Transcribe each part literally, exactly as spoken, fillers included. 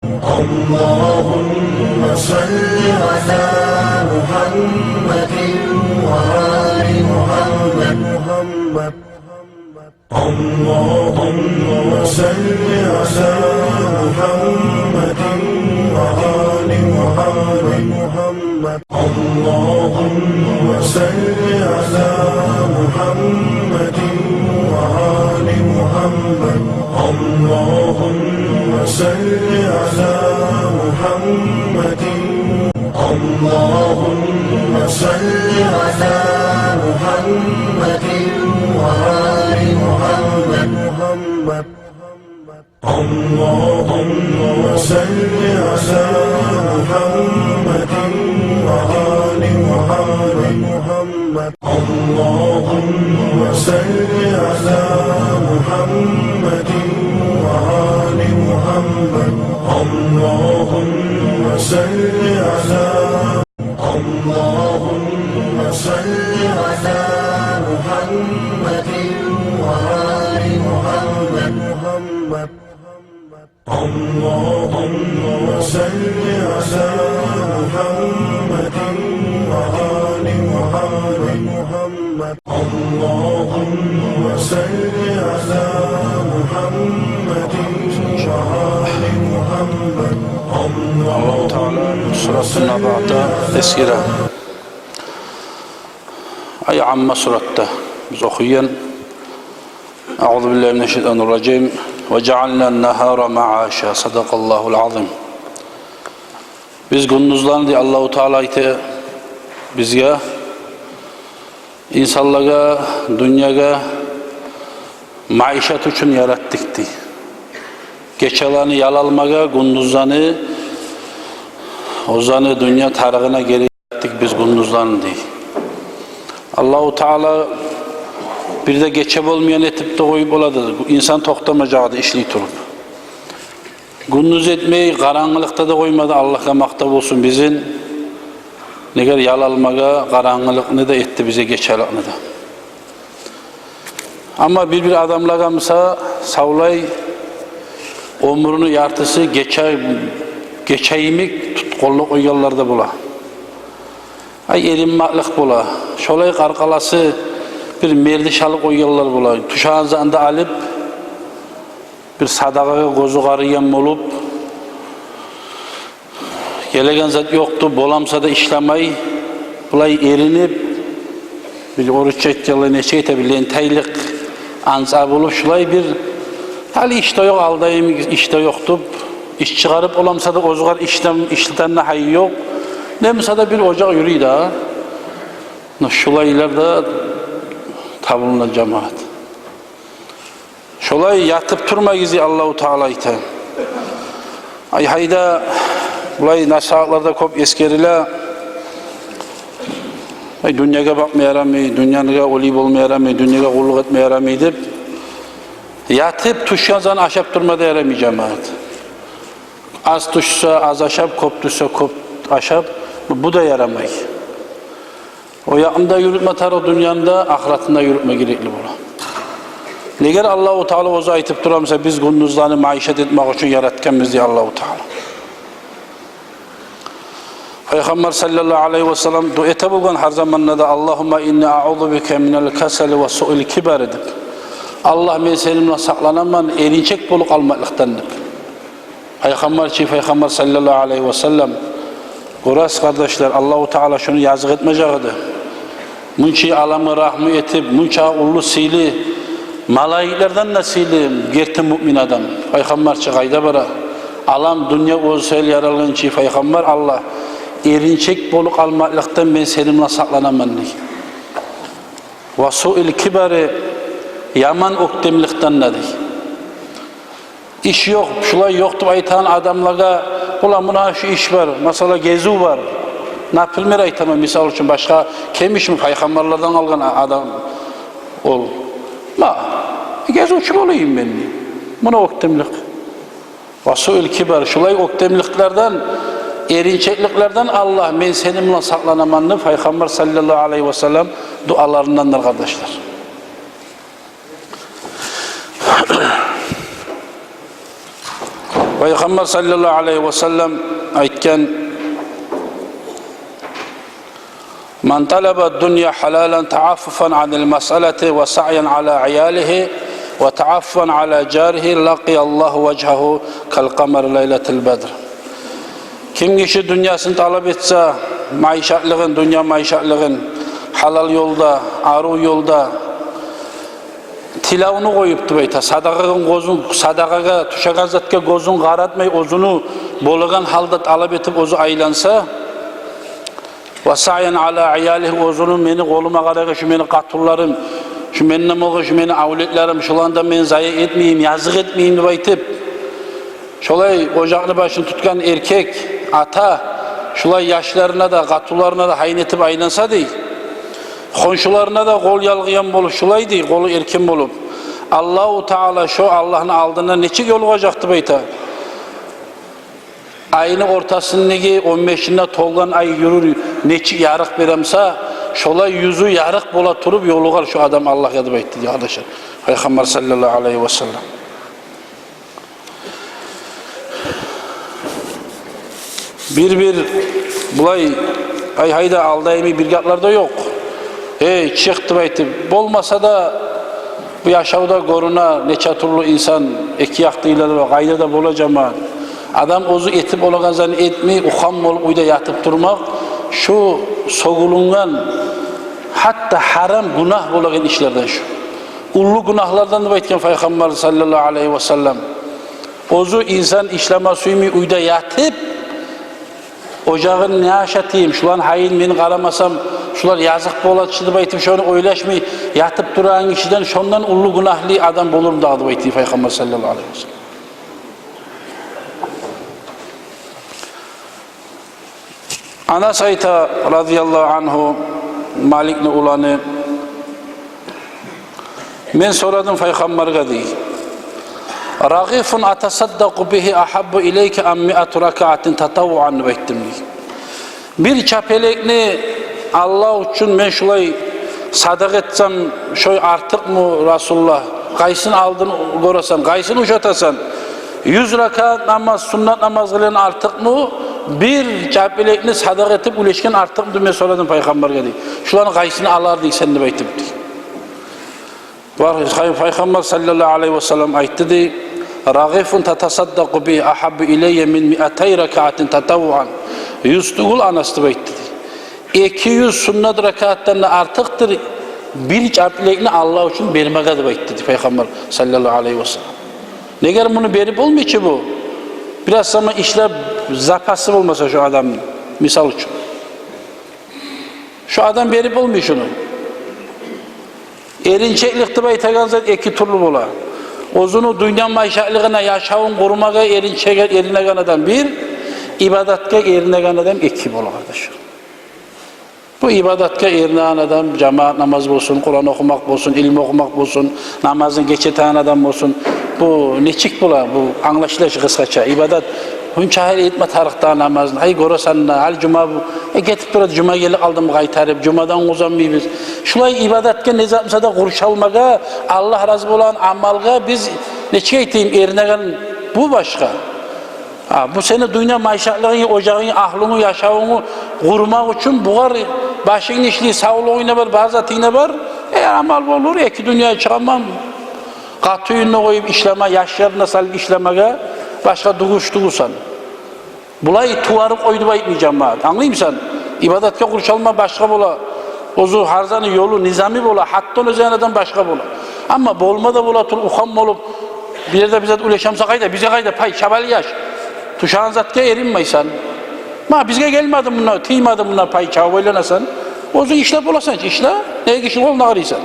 اللهم صل على محمد وآل محمد. اللهم صل على محمد وآل محمد. اللهم صل على محمد وآل محمد. اللهم صل على محمد. اللهم صل على محمد وآل محمد. اللهم صل على محمد وآل محمد. اللهم صل على محمد وآل محمد. اللهم صل على اللهم صل على محمد وآل محمد. اللهم صل على محمد وآل محمد. اللهم صل على محمد وآل محمد. Аллагьу Таала Суратун Набаъда эсгере. Ай, Амма суратда биз охуйгъан: أعوذ بالله من الشيطان الرجيم. وجعلنا النهار معاشا. صدق الله العظيم. Биз гюндюзлени, дей, Аллагьу Таала айта, бизге, инсанлагъа, дюньягъа маишат учун яратдыкъ, дей. Гечелени ял алмагъа, гюндюзлени оьзлени дюнья тарыгъына герек этдик биз гюндюзлени, дей. Аллагьу Таала бир де гече болмайгъан этип де къоюп бола эди, инсан токътамажакъ эди ишлей туруп. Гюндюз этмей, къарангылыкъда да къоймады, Аллагьгъа макътав болсун бизин. Негер ял алмагъа къарангылыкъны да этди бизге, гечеликни де. Амма бир-бир адамлагъа, мисал, савлай оьмюрню яртысы гече, гече йимик тутгъанлыкъ къойгъанлар да бола. Ай, эринмакълыкъ бола. Шолай къаркъарасы бир мердиш алып къойгъанлар бола. Тюшеген затны да алып, бир садагъагъа гёзю къарайгъан болуп, гелеген зат ёкъ деп, боламса да ишлемей, булай эринип, бир орусча айтгъанда нечик айта, бир лентяйлыкъ анца болуп, шулай бир, гьали иш де ёкъ, алдайым, иш де ёкъ деп, иш чыгъарып, боламса да оьзюгер ишлем, ишлетенни гьайы ёкъ. Не буса да бир ожакъ юрюй де. Муна шулайлар да табулуна, жамаат. Шолай ятып турмагъыз, дей, Аллагьу Таала айта. Ай, гьайда, булай насигьатларда кёп эсгериле. Ай, дюньягъа бакъма ярамай, дюньягъа оьлюй болма ярамай, дюньягъа къуллукъ этме ярамай деп. Ятып тюшген затны ашап турма да ярамай, жамаат. Аз тюшсе аз ашап, кёп тюшсе кёп ашап, бу да ярамай. О якъны да юрютме тарыкъ дюньяны да, ахыратны да юрютме герекли бола. Негер Аллагьу Таала оьзю айтып тура буса, биз гюндюзлени маишат этмек учун яратгъанбыз, дей Аллагьу Таала. Пайхаммар саллаллагьу алайгьи васаллам дуа эте болгъан гьар заманда да: اللهم إني أعوذ بك من الكسل وسوء الكبر деп. Аллагь, мен сени булан сакъланаман эринчек болуп къалмакълыкъдан деп. Пайхаммар чы, Пайхаммар саллаллагьу алайгьи васаллам. Гёресиз, къардашлар, Аллагьу Таала шуну языкъ этмежек эди. Мунча аламгъа рагьму этип, мунча уллу сыйлы, малайиклерден де сыйлы, герти муъмин адам. Пайхаммар чы къайда бара? Алам, дюнья оьзю саялы яралгъан чы Пайхаммар, Аллагь, эринчек болуп къалмакълыкъдан мен сени булан сакъланаман, дей. وسوء الكبر, яман оьктемликден де, дей. Иш ёкъ, шулай ёкъ деп айтагъан адамлагъа: «Улан, муна шу иш бар, масала, гезив бар». Например айтаман, мисал учун, башгъа ким ишми, пайхаммарлардан къалгъан а-, адам ол. Ма, гезивчю болайым мен. Муна оьктемлик. وسوء الكبر, шулай оьктемликлерден, эринчекликлерден, Аллагь, мен сени булан сакъланаман деп Пайхаммар саллаллагьу алайгьи васаллам дуаларындандыр, къардашлар. Пайхаммар саллаллагьу алайгьи ва саллам айтгъан: «Ман талаба дунья гьалалан таъаффуфан анил масъалати ва саъян ала иялигьи ва таъаффуфан ала жаригьи, лакъияллагьу важгьагьу кал къамари лайлатал бадр». Ким гиши дюньясын талап этсе, майшатлыгъын, дюнья майшатлыгъын гьалал ёлда, арив ёлда, тилевню къоюп деп айта, садагъагъа гёзюн, садагъагъа, тюшеген затгъа гёзюн къаратмай, оьзюню болагъан гьалда талап этип оьзю айланса, ва саъян ала иялигьи, оьзюню, мени къолума къарагъан шу мени къатынларым, шу менден болгъан шу мени авлетлерим, шуланы да мен зая этмейим, языкъ этмейим деп айтып, шолай ожакъны башын тутгъан эркек, ата, шулай яшларына да, къатынларына да гьайын этип айланса дей, хоншуларына да къол ялгъыгъан болуп, шулай дей, къолу эркин болуп, Аллагьу Таала шо Аллагьны алдына нечик ёлугъажакъ деп айта. Айны ортасындагъы он бешинде толгъан ай юрюр, нечик ярыкъ бере буса, шолай юзю ярыкъ бола туруп ёлугъар шо адам Аллагьгъа деп айтды дей, къардашлар, Пайхаммар саллаллагьу алайгьи ва саллам. Бир-бир булай, ай, гьайда, алдаймы бир гяплар да ёкъ. Эй, чыкъ деп айтып, болмаса да, бу яшавда гёрюне нече тюрлю инсан, эки якъдагъылар бар, къайда да бола жамаат. Адам оьзю этип болагъан затны этмей, ухан болуп уьйде ятып турмакъ, шу сёгюлюнген, гьатта гьарам, гюнагь болагъан ишлерден шу. Уллу гюнагьлардан деп айтгъан Пайхаммар саллаллагьу алайгьи ва саллам. Оьзю инсан ишлеме сюймей, уьйде ятып, ожагъын не ашатайым, шуланы гьайын мен къарамасам, шулар языкъ бола чы деп айтып, шону ойлашмай ятып турагъан гишиден шондан уллу гюнагьлы адам болурму дагъы деп айтды Пайхаммар саллаллагьу алайгьи ва саллам. Анас айта, разияллагьу ангьу, Маликни уланы: «Мен сорадым Пайхаммаргъа, – дей, – рагъифун атасаддакъу бигьи агьаббу илайка ам миату ракаатин татаввуан?» деп айтдым, дей. «Бир чапелекни Аллагь учун мен шулай садагъа этсем, шо артыкъмы, Расулуллагь? Къайсын алдын гёресен, къайсын ушатасан? Юз ракаат намаз, суннат намаз къылгъан артыкъмы, бир чапелекни садагъа этип уьлешген артыкъмы деп мен сорадым Пайхаммаргъа, – дей. – Шуланы къайсын алар дейсен?» деп айтып, дей. Пай-, Пайхаммар саллаллагьу алайгьи ва саллам айтды, дей: «Рагъифун татасаддакъу бигьи агьаббу илайя мин миатай ракаатин татаввуан». «Юз тюгюл, Анас, – деп айтды, – дей. – Эки юз суннат ракаатдан да артыкъдыр бир чапелекни Аллагь учун бермеге», – деп айтды, дей, Пайхаммар саллаллагьу алайгьи ва саллам. Неге муну берип болмай чы бу? Бираз заман ишлеп, запасы болмаса шо адамны, мисал учун. Шо адам берип болмай шуну. Эринчеклик деп айтагъан зат эки тюрлю бола. Оьзюню дюнья майшатлыгъына, яшавун къурмагъа эринчеге-, эринеген адам бир, ибадатгъа эринеген адам эки бола, къардашлар. Бу ибадатгъа эринеген адам, жамаат намаз болсун, Къуран охумакъ болсун, илму охумакъ болсун, намазын геч этеген адам болсун. Бу нечик бола? Бу англашыла чы къысгъача. Ибадат, гюн чагъыр этме тарыкъ да намазны. Гьай, гёресен де, гьали жума бу, э, гетип турады, жума гелип къалдымы къайтарып, жумадан узанмайбыз. Шулай ибадатгъа не зат буса да къуршалмагъа, Аллагь рази болагъан амалгъа биз, нечик айтайым, эринеген, бу башгъа. А, бу сени дюнья майшатлыгъынгны, ожагъынгны, агьлюнгню, яшавунгну къурмакъ учун бугъар башынгны ишлей, савлугъунг да бар, бар затынг да бар. Э, амал болур, эки дюньягъа чыгъаман. Къатынын да къоюп ишлеме, яшларын да салып ишлемеге, башгъа дугъуш тюгюлсен. Булай туварып къой деп айтмай, жамаат. Англаймысан? Ибадатгъа къуршалма башгъа бола. Оьзю гьар затны ёлу, низамы бола, гьатта ону оьзеген адам башгъа бола. Амма болма да бола туруп, ухан болуп, бир ерде бир зат уьлеше буса къайда, бизге къайда пай, чабалы яш. Тюшеген затгъа эринмейсен. Ма бизге гелмеди мунда, тиймеди мунда пай чабып айланасан. Оьзюнг ишлеп боласан чы, ишле. Неге кишини къолуна къарайсан?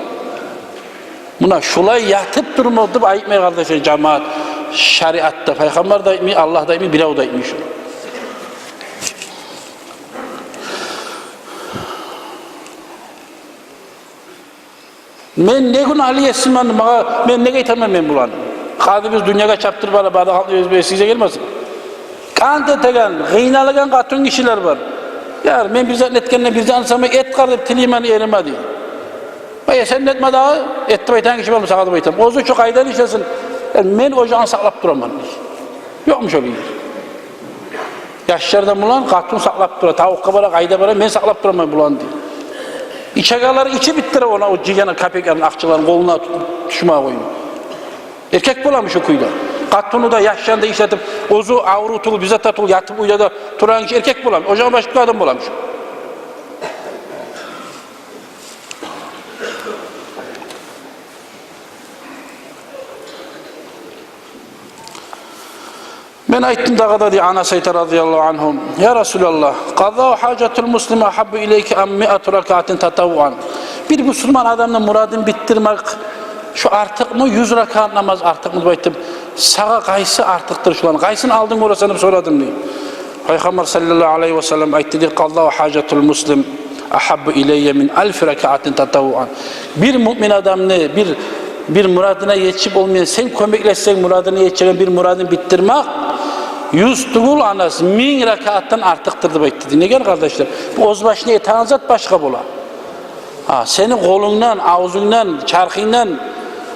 Муна шулай ятып турма деп айтмай, къардашлар, жамаат, шариатда. Пайхаммар да айтмай, Аллагь да айтмай, бирев де айтмай шуну. Мен не гюнагьлы есимен, магъа, мен неге айтаман мен буланы? Къады, биз дюньягъа чапдырып ала, бары халкъны оьз бесигизге гелмесин. Къант этеген, къыйналагъан къатын гишилер бар. Яр, мен бир затны этгенде, бир затны сама эт къар деп тилеймен эриме, дей. Ай, сен де этме дагъы, эт деп айтагъан гиши бармы сагъа деп айтаман. Оьзю чу къайдан ишлесин? Э, мен ожагъын сакълап тураман, дей. Ёкъму шо бир ер? Яшлар да булан, къатын сакълап тура, тавукъгъа бара, къайда бара, мен сакълап тураман булан дей. Ичегенлер ичип битдире, она о жыйгъан капеклерин, акъчаларын къолуна тутуп, тюшмей къоймай. Эркек боламы шо кюйде? Къатыны да, яшларын да ишлетип, оьзю аврув тюгюл, бир зат да тюгюл, ятып уьйде де турагъан гиши эркек боламы? Ожагъын башын тутгъан адам боламы шо? Мен айтдым дагъы да, дей, Анас айта, радияллагьу ангьу: «Я Расулаллагь, къазау гьажатил муслим агьаббу илейка ам миату ракаатин татаввуан?» Бир бусурман адамны мурадын битдирмек шо артыкъмы, юз ракаат намаз артыкъмы деп айтдым. Сагъа къайсы артыкъдыр шоланы? Къайсын алдын гёресен деп сорадым, дей. Пайхаммар саллаллагьу алайгьи васаллам айтды, дей: «Къазау гьажатил муслим агьаббу илайя мин алфи ракаатин татаввуан». Бир муъмин адамны бир, бир мурадына етишип болмайгъан, сен кёмеклессенг мурадына етишеген бир мурадын битдирмек юз тюгюл, Анас, минг ракаатдан артыкъдыр деп айтды, дей. Неге, къардашлар? Бу оьз башына этеген зат башгъа бола. А, сени къолунгдан, авзунгдан, чархынгдан,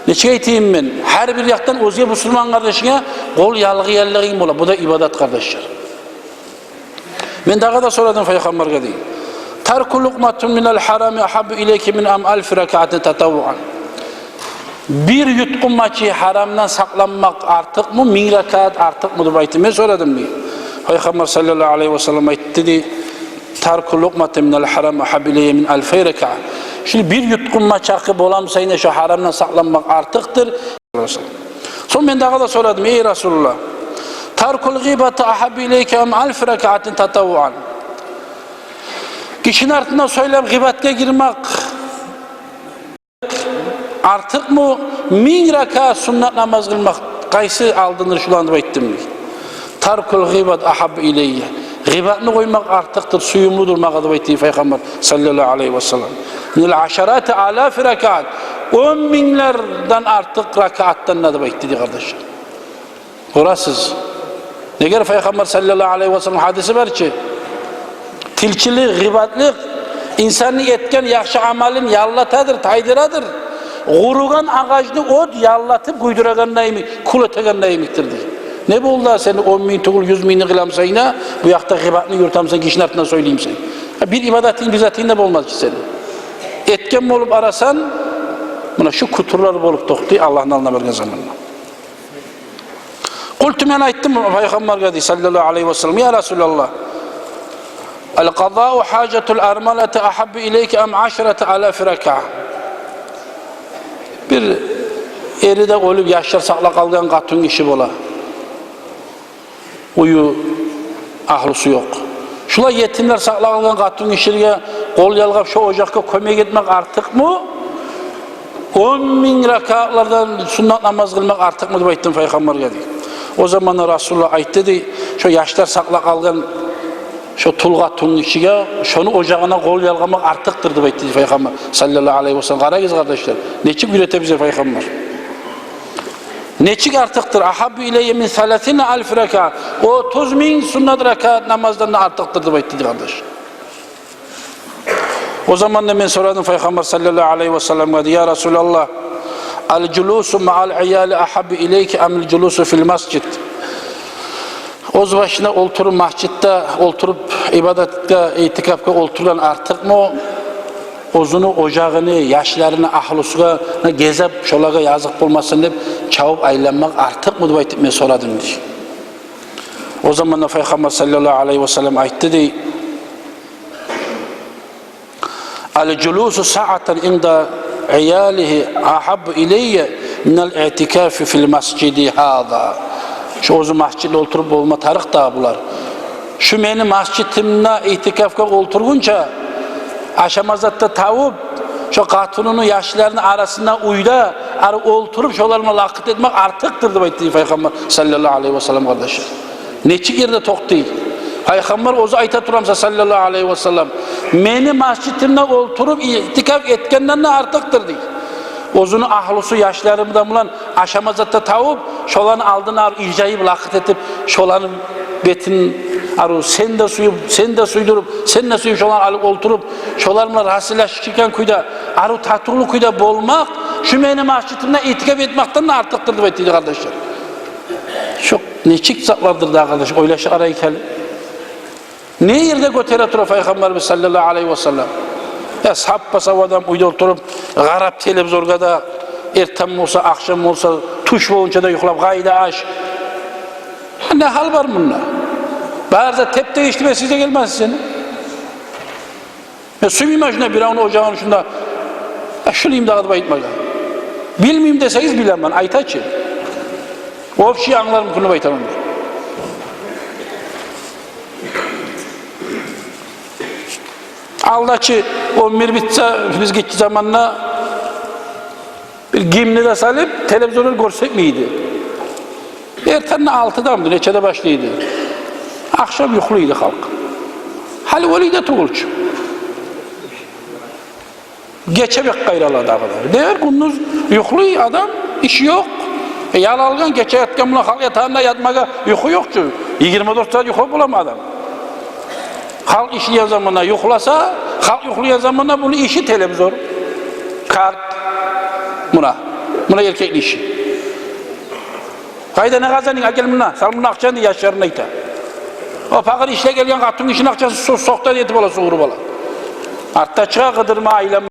нечик айтайым мен, гьар бир якъдан оьзге бусурман къардашынга къол ялгъаянлыгъынг бола. Бу да ибадат, къардашлар. Мен дагъы да сорадым Пайхаммаргъа, дей: «Тарку лукъматин минал гьарами агьаббу илайка мин ам алфи ракаатин татаввуан». Бир ютгъунмачыкъ гьарамдан сакъланмакъ артыкъмы, минг ракаат артыкъмы деп айтды. Мен сорадым, дей. Пайхаммар саллаллагьу алайгьи васаллам айтды, дей: «Тарку лукъматин минал гьарами агьаббу илайя мин алфи ракаат». Шо бир ютгъунмачыкъ боламы сайын шо гьарамдан сакъланмакъ артыкъдыр. Сонг мен дагъы да сорадым: «Эй Расулуллагь, таркул гъибати агьаббу илайка ам алфи ракаатин татаввуан?» Гишини артында сёйлеп гъибатгъа гирмек артыкъмы, минг ракаат суннат намаз къылмакъ къайсы алдындыр шоланы деп айтдым, дей. «Таркул гъибати агьаббу илайя». Гъибатны къоймакъ артыкъдыр, сюйюмлюдюр магъа деп айтды Пайхаммар саллаллагьу алайгьи васаллам. «Минал ашарати алафи ракаат». Он минглерден артыкъ ракаатдан да деп айтды, дей, къардашлар. Гёресиз. Неге, Пайхаммар саллаллагьу алайгьи васаллам гьадиси бар чы: «Тилчилик, гъибатлыкъ инсанны этген яхшы амалын яллатадыр, тайдырадыр. Къуругъан агъачны от яллатып гюйдюрегенде йимик, кюл этегенде йимикдир», — дей. Не болду сени он минг тюгюл, юз мингни къыламысан да, бу якъда гъибатны юрютемисен, гишини артындан сёйлеймисен? Гьа, бир ибадатынг, бир затынг да болмады чы сени. Этген болуп къарасанг, муна шу кютюрлер болуп токътай Аллагьны алдына баргъан заманда. Къулту, мен айтдым Пайхаммаргъа, дей, саллаллагьу алайгьи васаллам: «Я Расулаллагь, ал къазау гьажатил армалати агьаббу илайка ам ашарату алафи ракаат?» Бир эри де оьлюп, яшлар сакълап къалгъан къатынгиши бола. Уьюнде агьлюсю ёкъ. Шулай етимлер сакълап къалгъан къатынгишилеге къол ялгъап, шо ожакъгъа кёмек этмек артыкъмы? Он минг ракаатлардан суннат намаз къылмакъ артыкъмы деп айтдым Пайхаммаргъа, дей. О заманда Расулуллагь айтды, дей: «Шо яшлар сакълап къалгъан шо тул къатынгишиге, шону ожагъына къол ялгъамакъ артыкъдыр», — деп айтды, дей, Пайхаммар саллаллагьу алайгьи васаллам. Къарагъыз, къардашлар, нечик уьйрете бизге Пайхаммар. Нечик артыкъдыр? «Агьаббу илайя мин саласина алфи ракаат». Отуз минг суннат ракаат намаздан да артыкъдыр деп айтды, дей, къардаш. О заманда мен сорадым Пайхаммар саллаллагьу алайгьи васалламгъа, дей: «Я Расулаллагь, ал жулусу маал ияли агьаббу илайка амил жулусу фил масжид?» Оьз башына олтуруп, межитде олтуруп, ибадатгъа, иътикафгъа олтургъан артыкъмы, оьзюню ожагъыны, яшларыны, агьлюсюне гезип, шолагъа языкъ болмасын деп, чабып айланмакъ артыкъмы деп айтып мен сорадым, дей. О заманда Пайхаммар саллаллагьу алайгьи васаллам айтды, дей: «Ал жулусу саатан инда иялигьи агьаббу илайя минал иътикафи фил масжиди гьаза». Шо оьзю межитде олтуруп болма тарыкъ да булар. Шо мени межитимде иътикафгъа олтургъунча, ашама зат да табып, шо къатынын, яшларын арасында уьйде ары олтуруп, шолар булан вакъти этмек артыкъдыр деп айтды Пайхаммар саллаллагьу алайгьи васаллам, къардаш. Нечик ерде токътай? Пайхаммар оьзю айта турамыса, саллаллагьу алайгьи васаллам, мени межитимде олтуруп иътикаф этгенден де артыкъдыр, дей. Оьзюню агьлюсю, яшлары да булан ашама зат да табып, шоланы алдына ары иржайып, вакъти этип, шоланы бетин ары сен де сююп, сен де сюйдюрюп, сен де сююп, шоланы алып олтуруп, шолар булан расилашгъан кюйде, ары татывлу кюйде болмакъ, шо мени межитимде иътикаф этмекден де артыкъдыр деп айтды, дей, къардашлар. Шо нечик затлардыр дагъы, къардаш, ойлашып къарайыкъ гьали. Не ерде гётере тура Пайхаммарыбыз саллаллагьу алайгьи васаллам? Я саппа-сав адам уьйде олтуруп, къарап телевизоргъа да, эртен болса, ахшам болса, тюш болгъунча да юхлап, къайда аш? Не гьал бар мунда? Бары да теп-тегишли, сизге гелмесин сени. Мен сюймеймен шунда биревню ожагъын шунда, я шулаймы дагъы деп айтмагъа. Билмеймен десегиз, билемен, айта чы. Общий англарман деп айтаман мен. Алда чы, он бир битсе, биз гиччи заманда бир гимнни де салып, телевизорну гёрсетмей эди. Эртенде алтыдамы, нечеде башлай эди. Ахшам юхлай эди халкъ. Гьали олай да тюгюл чю. Гече бек къайрала дагъы да. Дер гюндюз юхлай адам, иш ёкъ. Э, ял алгъан, гече ятгъан булан халкъ ятагъанда ятмагъа юху ёкъ чу. Йигирма дёрт сагьат юхлап боламы адам? Халкъ ишлеген заманда юхласа, халкъ юхлайгъан заманда муну иши телевизор, карт. Муна, муна эркекни иши. Къайда, не къазанынг, ал гел мунда, сал мунда акъчаны, яшларына айта. О пакъыр ишлеп гелген къатынгишини акъчасын со-, сокъ да этип ала, сугъуруп ала. Артда чыгъа къыдырма, айланма.